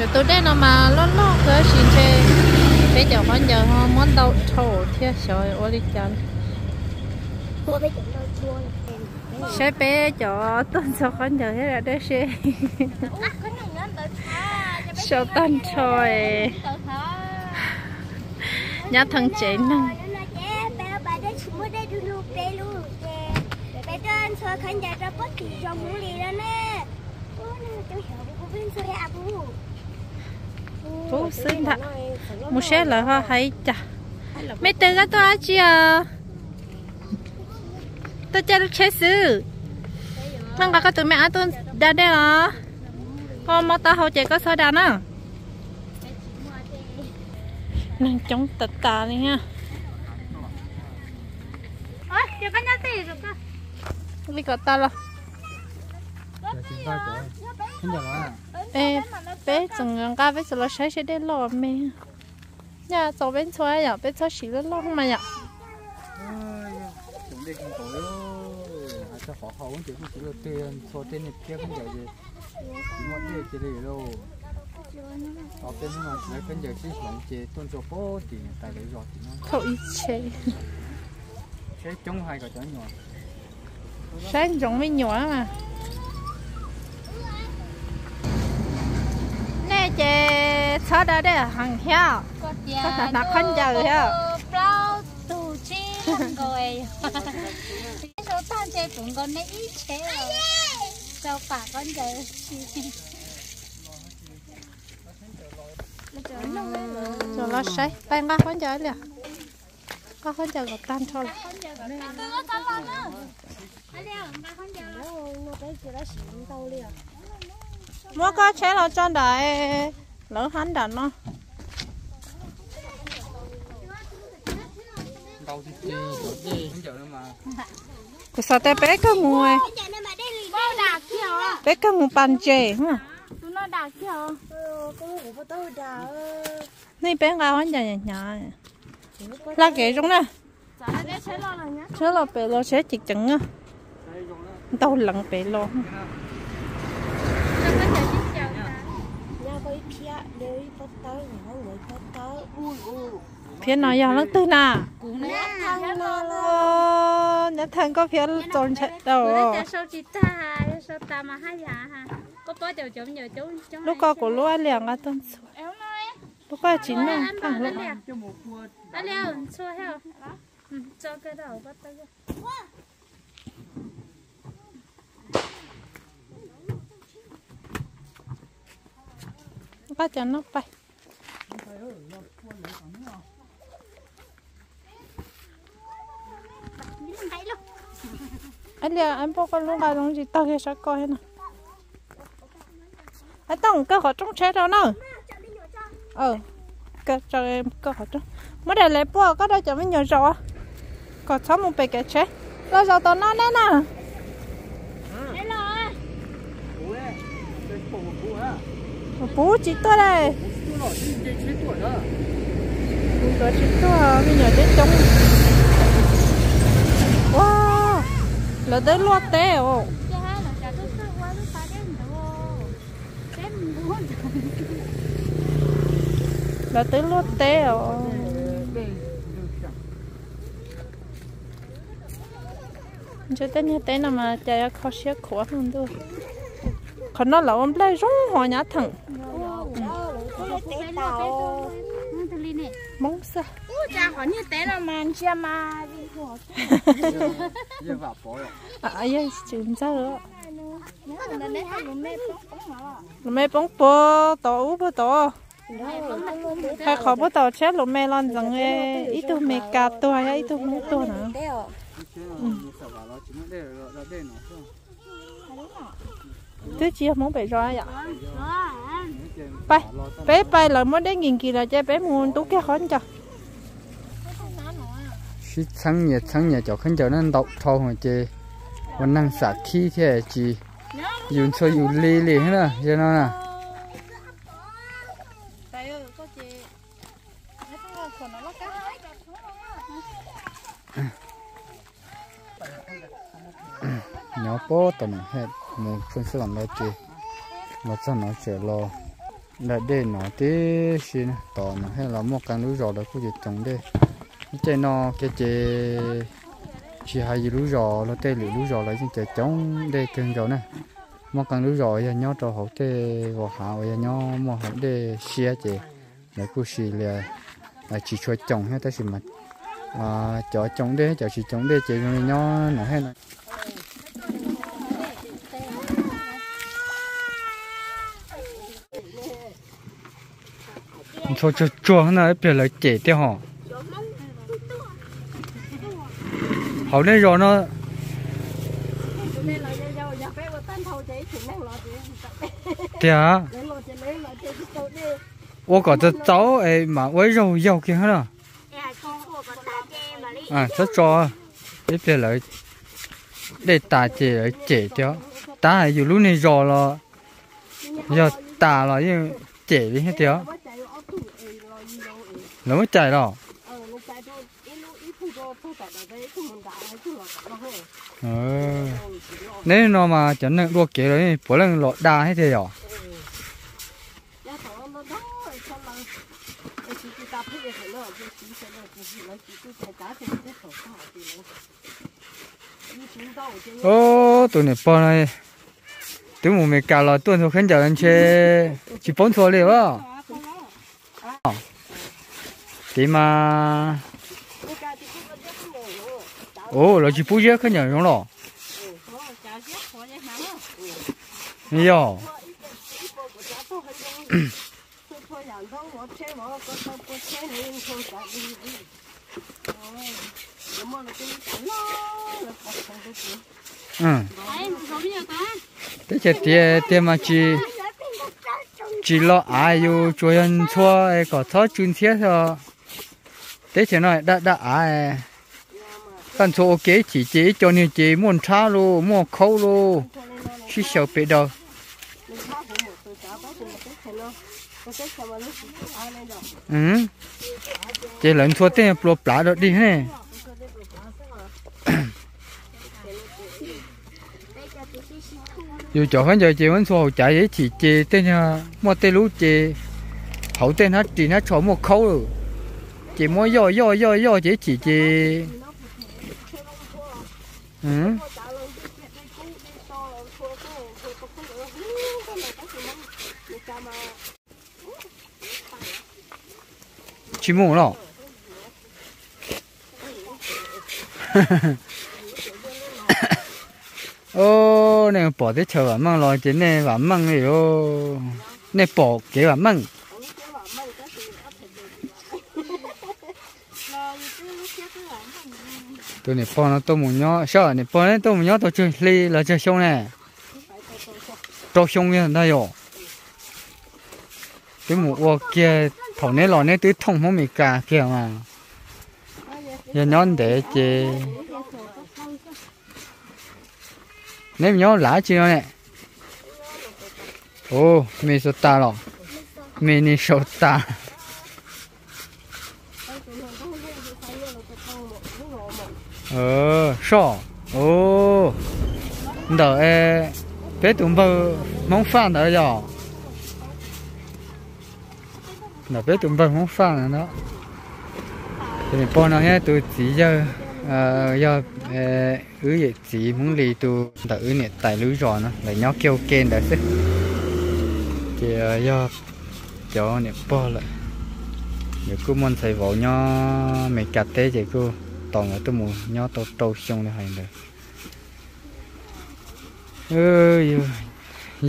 Cov tus dej no mas loj loj kawg tab sis ntshe peb cov khaub ncaws ho muab ntau dhau thiab xyov ua li cas. Saib peb cov tuaj ntxhua khaub ncaws thiab da dej seb. Sau tag nrho. Nyab Theej tsev neeg. Pub xwb ntag. Mus seb lawv ho hais cas. Me Tws, koj tuaj dab tsi os? Tuaj caij lub tsheb xwb. Noj nqa koj tus me ab tuaj da dej os. Koj mob taub hau ces koj txhob da na. Neeg coob tas tas li na. Li kom tas los. Peb tseem nqa peb txawm los saib seb dej loj me. Nyaj txaus peb ntxhua yom, peb txhob siv loj loj mas yom. Thaum ib tsheb. Saib ntsoov me nyuam mas. Nej ces txhob da dej heev thiab, txhob hnav khaub ncaws thiab. Plaub tug tsib nkaus, sau tag ntshe puv nkaus nej ib tsheb, sau pam khaub ncaws. Los saib, pais nqa khaub ncaws li. Nqa khaub ncaws kom tag nrho lawm. Muab koj tsheb los tso nram lawv hab nram no. Kuv xav tias peb kawg mus, peb kawg mus pas ntses. Nej peb nqa khaub ncaws hnyav hnyav. Hla kev zoo na. Tsheb los pem los tsheb ceev ceev na. Ntaug leev pem los. Phiab no yog leej twg na? Nyab Theej, koj phiab txaus ntshai tau. Lub koj kuv lub ab liam nqa tuaj ntxhua. Lub koj tsis noj. Nqa cov no pais. Ab liam, ab npauj, koj lub nqa zoo tsis tau kiag sab koj thiab no. Ab Tooj, kaw qhov rooj tsheb rau na. Kaw qhov rooj. Muab daim lawv puag koj rau cov me nyuam zaum kom txhob mus pem kev tsheb. Los zaum tom no nej na. Puv tsis tuaj li. Puv nkawd tsis tuaj, me nyuam coob coob. Ua, lawv twb luaj teb os. Lawv twb luaj teb os. Ntshe tej niag teb no mas cas yuav kho siab khuav ntuj. Qhov no lawv ua nplej zoo hos Nyab Theem. Hmoob xwb. Yog tsis ntxawg. Lus me poob puag tod ub puag tod. Hais qhov puag tod tsheb lus me los ntxeev, ib tug Mes Kas tuag, ib tug Hmoob tuag na. Twb tsis yog Hmoob pem zos yom. Pais, peb pais lawv muab dej nkis nkis lawm ces peb mus ntub kiag qhov ncauj. Sib txheeb nyias txheeb nyias cov khaub ncaws na, ntau dhau ces ua neeg xam khib thiab tsis yus ntxhua yus li li na yog no na. Nyob puag tom no, mus txog xwb los ntawd ces los txog no tseem los Nram dej no tib si na, tom no thiaj los muaj qee lub zos lawv kuj coob coob dej. Lub caij no kiag ces tsis hais yus lub zos los tej lwm lub zos los yeej coob coob dej kawg nkaus na. Muaj qee lub zos uas yog nyob rau hauv tej vos hav uas yog nyob muaj hauv dej siab ces lawv kuj sis li tsis tshua coob thiab, tab sis mas cov coob dej cov tsis coob dej ces zoo li nyob no thiab no. Ntxhua tsuag tsuag no ib pliag lawv cem thiab hos. Hauv nej zos no tiag. Ua kom txaus txaus es mam ua ib zaug yaug kiag na. Txhob tso, ib pliag lawv dej tas ces lawv cem thiab. Tab yus lub niag zos los yog tas los yeej cem li thiab tiag. Lawv muab cais los? Neb no mas cov neeg dua kev los puav leej los da thiab tiag yom? Tus niam pog no twb mus Meskas los tuaj ntxhua khaub ncaws ntshe tsis paub ntxhua li as. Kev mas, lawv tsis pub ziab khaub ncaws zoov los? Yog. Teb chaws tiag tiag mas tsis, tsis lo av, yus tsuas yog ntxhua kom txhob tsw ntxhiab xwb. Teb chaws no daj daj av, koj ntxhua ua ke ib chim ces ib co niag ces muaj nrhab los muaj khaub los, sib xyaw pes daws. Ces lawv ntxhua tej plua plav dog dig ne. Yus cov khaub ncaws ces muab ntxhua hauv cav ib chim ces tej, muaj tej lub ces hauv tej hnab ris hnab tsho muaj khaub lawm, ces muab yoj yoj yoj yoj ces ib chim ces tsis mus los. Nej pom teb chaws vam meej los ces nej vam meej li. Nej pom kev vam meej. Tus niam pog no tuaj mus nyob, saib niam pog tuaj mus nyob tau tsawg hli los tsawg xyoo ne? Rau xyoo ntag yom. Twb mus ua kiag, thaum neb los neb twb thooj Hmoob Meskas kiag mas. Yog nyob ntev ces neb mus nyob lav tsi no ne? Minnesota los? Minnesota. Soj, ntawm peb tus npawg Hmoob Faj ntawd yog. Ntawm peb tus npawg Hmoob Faj ntawd. Tus niam pog no thiab tus txiv yawg, yog wb yawm txiv Hmoob Lis tus ntawm wb niam tais lub zos no, lawv nyob kiag ua ke ntawd xwb. Ces yog cov niam pog lawm, nkawd kuj muaj ntxhais vauv nyob Meskas teb ces kuj tos nkawd tuaj mus nyob tau rau xyoo li hais ntawd.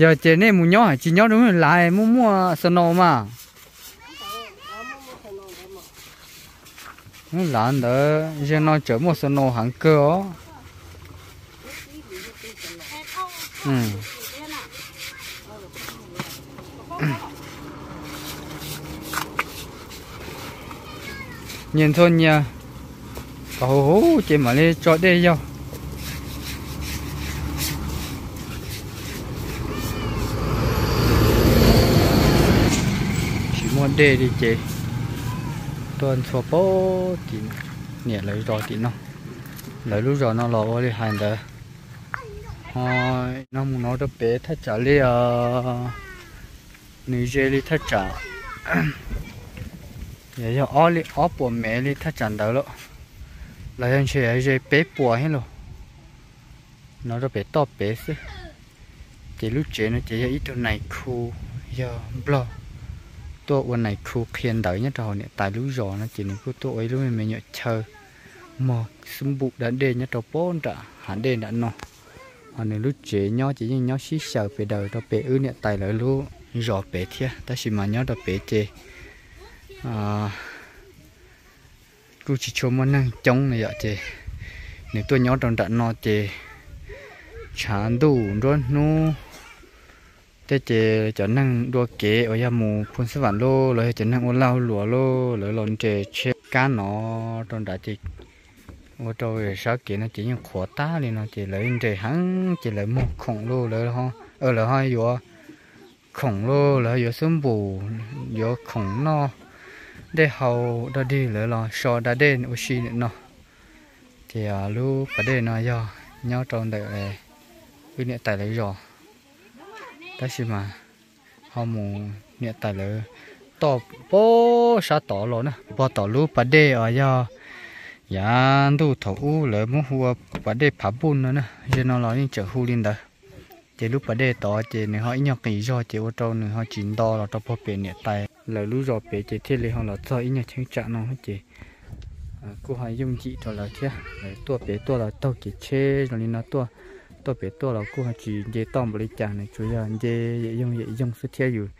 Yog ces nej mus nyob hais tsis nyob rau lub lav muaj muaj snow mas. Lub lav ntawd zaum no tseem muaj snow heev kawg os. Nyias ntxhua nyias kom huv huv ces mam li tso dej yog. Tsis muaj dej li ces tuaj ntxhua pem tim niam lawv zos tim no. Lawv lub zos no los ua li hais ntawd. Ho no mus no rau pem thaj tsam li os. Nws ze li thaj tsam, yog ob li ob puas mev li thaj tsam ntawd lawm, los yog ntshe yog ze peb puas thiab los no rau pem toj pem xwb. Ces lub tsev no ces yog ib tug nais khu, yog nplog tuaj ua nais khu qhia ntawv nyob rau hauv niam tais lub zos no ces nws kuj tuaj ua ib lub me nyuam chaw mog xub npum da dej nyob rau pob nram hav dej nram no. Ho nws lub tsev nyob ces yeej nyob sib xyaw pes daws rau pem wb niam tais lawv lub zos pem thiab, tab sis mas nyob rau pem ces kuj tsis tshua muaj neeg coob no yom, ces nws tuaj nyob rau nram no ces tshav ntuj nruab hnub tej ces cov neeg dua kev uas yog mus Phu Xab Vam lauj, los yog cov neeg ua lag ua luam lauj, lawv los nres tsheb kab no rau nrad ces ua rau sab kev no ces yeej qhuav tag li no ces lawv nres heev ces lawv muag khoom lauj, lawv ho yuav khoom lauj, lawv ho yuav xub npum, yuav khoom noj dej haus dog dig, lawv los so da dej ua si ntawm no. Ces lub pas dej no yog nyob rau ntawm wb niam tais lawv zos, tab sis mas ho mus niam tais lawv toj pob sab tod los na, pog tom lub pas dej os, yog yav ntuj thaum ub lawv muab hu ua pas dej Phav Npuj no na, ze no los yeej tseem hu li ntawd. Ces lub pas dej tod ces nws ho ib nyuag qis zog ces ua rau nws ho tsis nto los rau pog pem niam tais lawv lub zos pem ces thiaj li ho los txog ib nyuag cheeb tsam no ces kuj ho yooj yim rau lawv thiab. Lawv tuaj pem tuaj los taug kev tsheb zoo li no tuaj, tuaj pem tuaj los kuj ho tsis nce toj npaum li cas, nws tsuas yog nce yam yooj yam yooj xwb thiab, yus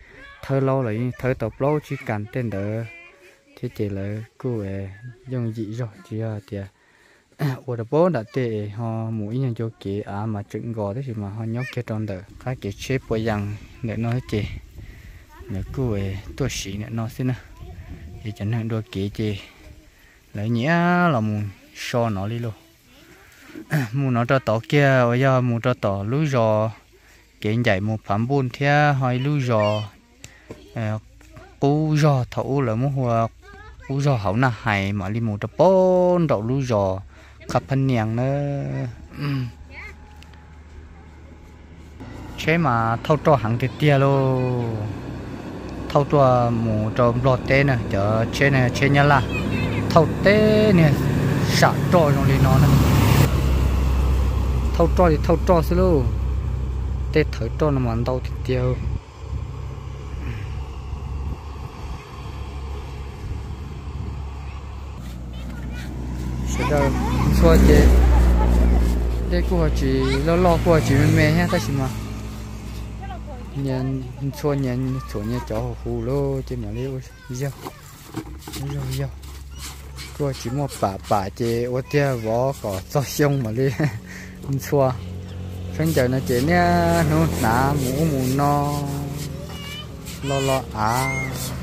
thawb laub los yeej thawb tau plaub tsib kas tej ntawd thiab ces lawv kuj yooj yim zog, tsis yog tias ua rau pob nram tej es ho mus ib nyuag ncua kev av mas tseem nkos, tab sis mas ho nyob kiag rau ntawm qab kev tsheb puas yas ntawm no ces lawv kuj tuaj siv ntawm no xwb na. Es cov neeg dua kev ces lawv nyiam los mus so no li lauj. Mus no rau tod kiag uas yog mus rau tom lub zos kev ncaim mus Phav Npuj thiab ho ib lub zos qub zog thaum ub lawv muab hu ua qub zog hauv Naj Hais mam li mus rau pob nraum lub zos Qhab Phab Nias na. Tsheb mas thauj roj heev tiag tiag lauj. Thauj tuaj mus rau Nplog teb na, cov tsheb no tsheb Nyab Laj, thauj teb niag sam roj zoo li no na. Thauj roj li thauj roj xwb lauj. Tej thawv roj no mas ntau tiag tiag. Sawv daws ntxhua ces dej kuj ho tsis loj loj kuj ho tsis me me thiab, tab sis mas ntxhua nyias txhuam nyias cov huv huv lauj ces mam li ua zog, ua zog yog. Kuj ho tsis muaj pam pam ces ua tiag vov kom txog xyoo mam li ntxhua. Khaub ncaws no ces niaj hnub hnav mus ub mus no, lo lo av,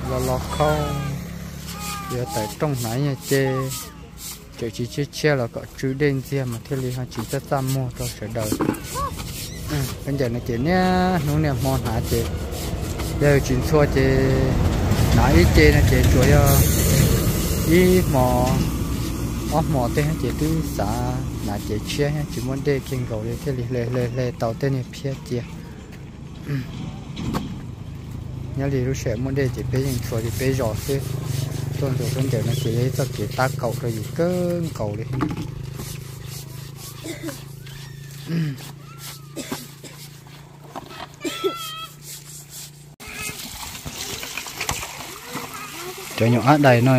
lo lo khaub, yuav tawm rooj hnav nyuag ce, tseem tsis tshiab tshiab los kom tsw dej ntxiag mas thiaj li ho tsis txaj txaj muag rau sawv daws. Khaub ncaws no ces niaj hnub niaj hmo hnav ces yog tsis ntxhua ces hnav ib ce no ces tsuas yog ib hmo ob hmo tej ces twb xav hnav cev tshiab thiab, tsis muaj dej kiag nkaus li thiaj li hle hle hle tau tej niag phiab cia. Nyob li lub sij hawm muaj dej ces peb yeej ntxhua li peb zos xwb. Tuaj ntxuav khaub ncaws no ces yog ib txoj kev tab kaum rau yus kawg nkaus li. Cov nyuam ab dais no,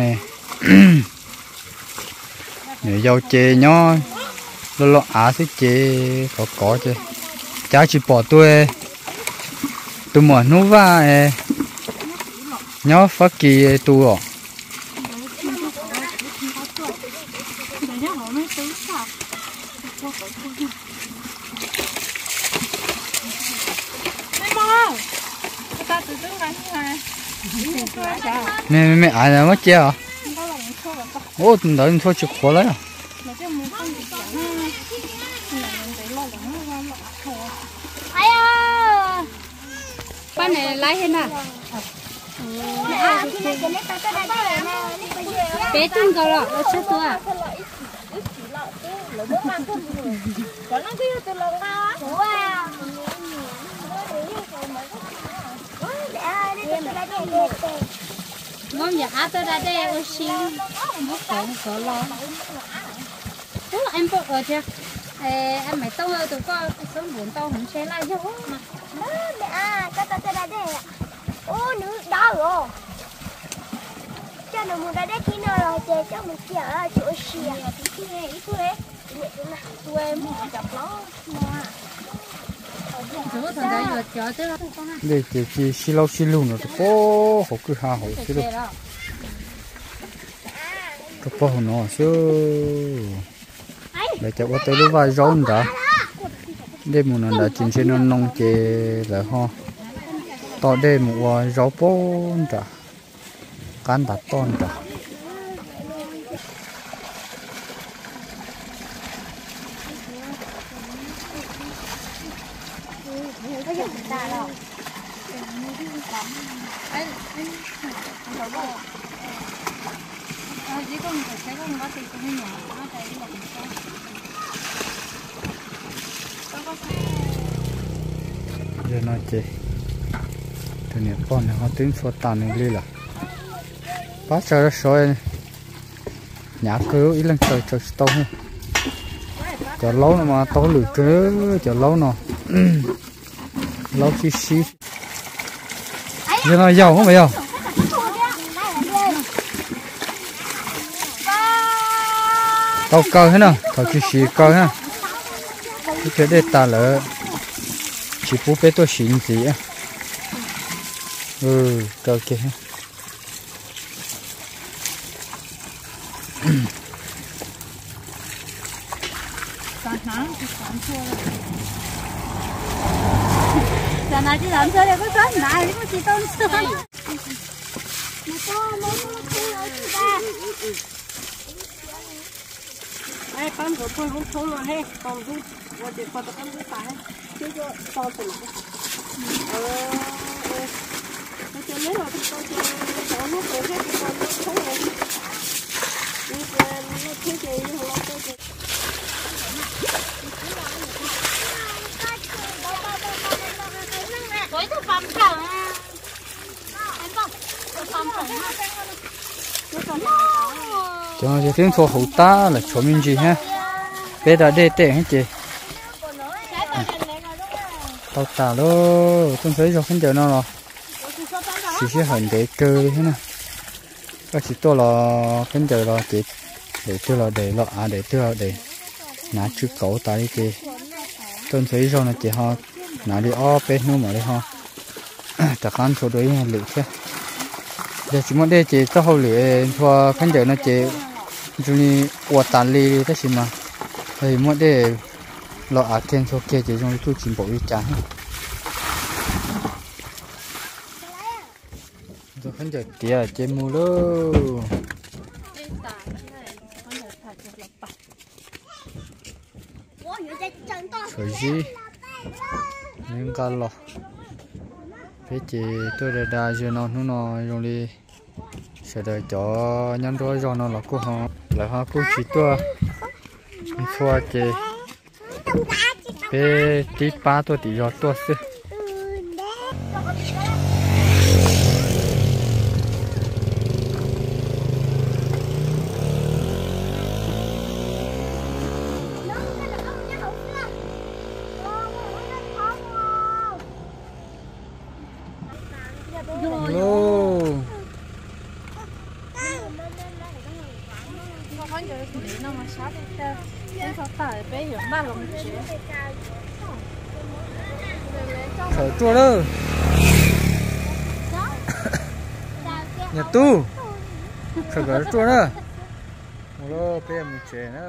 nyuam yaus ces nyob loj loj av xwb ces kov kov ces, cas tsis pom tus, tus muam Hnub Vaj nyob Fab Kis tus os. Me me av muab cia os. Ub, tus ntawd ntxhua tsis qhuav lawm. Pab ne laiv thiab na. Peb tug nkaus los ua tshuaj tua. Muab yam ab tuaj da dej ua si, muab kov kov los. Ub, es npau tias, es Maiv Tooj tus koj xub npum ntau heev ntshe laj yog. Koj tau tuaj da dej, ub, nws dawb os. Coj nws mus da dej thib no los ces coj mus cia tsis ua si. Dej ces cia sib laub sib lug no rau pem hauv kwj ha hauv xwb lauj. Rau pem hauv no xwb. Lawv cov ua tej lub vaj zaub nrad, dej mus no nrad ces ntshe no noo ces lawv ho toj dej mus ua zaub pem nram qab ntav toj nrad. Yog no ces tus niam pog nws ho twb ntxhua tas nws li lawm. Pab tsaws rau saud, hnyav kawg, ib leeg tsaws tsaws tsis tau. Cov laub no mas tau lwm kawg, cov laub no, laub sib sib. Yog no yaum mas yog. Tau kaw thiab na, thaum tsis siv kaw thiab. Ib pliag dej tas lawm, tsis pub peb tuaj siv ntxiv. Kaw kiag. Pab ntxuav puag lub thoob no he, tau ntub ua ces pog tau pab ntub tas he. Thiab cov to tus no. Ces neb los tsis tau ces cov lub qhov thiab tsis tau lub thoob los. Ces lub thoob ces yog los tau ces. Cov no ces twb ntxhua huv tag lawm, tshuav me ntsis thiab. Peb da dej tej ces tau tas lawm. Tuaj ntxhua ib zaug khaub ncaws no los siv sij hawm ntev kawg li thiab na. Koj tsis tuaj los khaub ncaws los ces daim twg los daim, los av daim twg los daim, hnav tsw kauv tas li ces tuaj ntxhua ib zaug no ces ho hnav li ob peb hnub mam li ho rov qab ntxhua dua ib lwm thiab. Yog tsis muaj dej ces txoj hauj lwm ntxhua khaub ncaws no ces zoo li ua tas li li tab sis mas yog muaj dej los av kiag ntxhua kiag ces zoo li kuj tsis npaum li cas thiab. Ntxhua khaub ncaws tiav ces mus lauj. Tshuav zib, nqa los. Peb ces tuaj da da zog no hnub no zoo li sawv daws cov nyob nruab zog no los kuj ho, lawv ho kuj tsis tuaj ntxhua ces peb tib pab tuaj tim zos tuaj xwb. Sawv ruaj lawm. Niam tub, sawv kom ruaj na. Mus lauj, peb yuav mus tsev na.